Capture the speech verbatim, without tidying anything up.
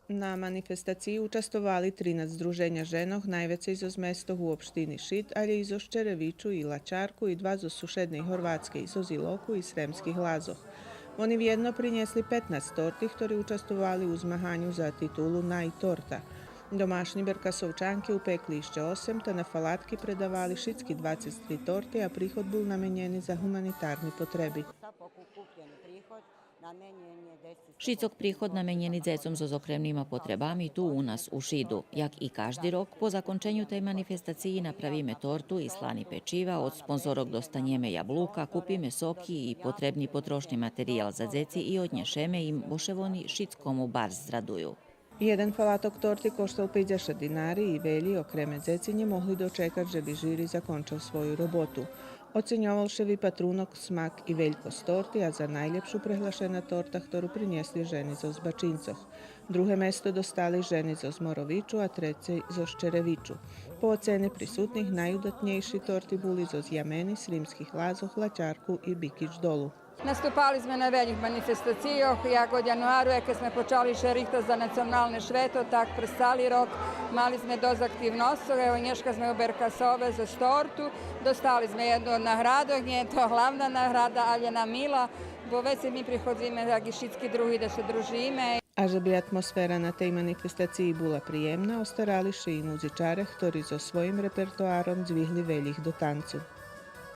На манифестациї участвовали тринац здруженя женох, найвецей зоз местох у општини Шид, алє и зоз Черевичу и Лачарку, и два зоз сушедней Горватскей, зоз Илоку и Сремских Лазох. Вони вєдно принєсли петнац торти, хтори участвовали у змаганю за титулу Най торта. Домашнї Беркасовчанки упекли ище осем, та на фалатки предавали шицки двацец три торти, а приход бул наменєни за гуманитарни потреби. Шицок приход наменєни дзецом зоз окремнима потребами ту у нас у Шиду. Як и кажди рок, по законченю тей манифестациї направиме торту и слани печива, од спонзорок достанєме яблука, купиме соки и потребни потрошнї материял за дзеци и однєшеме им, бо ше вони шицкому барз зрадую. Єден фалаток торти коштал пейдзешат динари и велї, окреме дзеци, нє могли дочекац же би жири закончел свою роботу. Оценьовал ше випатрунок, смак и велькосц торти, а за найлєпшу преглашена торта, хтору принєсли жени зоз Бачинцох. Друге место достали жени зоз Моровичу, а треце зоз Черевичу. По оцени присутних, найудатнєйши торти були зоз Ямени, Сримских Лазох, Лачарку и Бикич Долу. Наступали зме на велїх манифестацийох, як од януару, як зме почали ше рихтац за националне швето, так през цали рок мали зме досц активносцох. Ево, нєшка зме у Беркасове зоз торту, достали зме єдну од наградох, нє є то главна награда, алє нам мила, бо вецей ми приходзиме, як и шицки други, да ше дружиме. А же би атмосфера на тей манифестациї була приємна, остарали ше и музичаре, хтори зоз своїм репертоаром дзвигли велїх до танцу.